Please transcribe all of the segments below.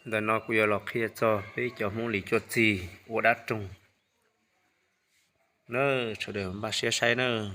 Ntawm no kuv yuav los qhia txog peb cov Hmoob Lis cuaj txig ua dab roog na, sawv daws npaj siab saib nawb.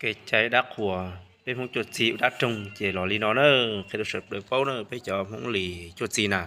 Kev cai dab qhuas peb Hmoob cuaj txig ua dab roog ces los li no na, qhia rau sawv daws paub na, peb cov Hmoob Lis cuaj txig na.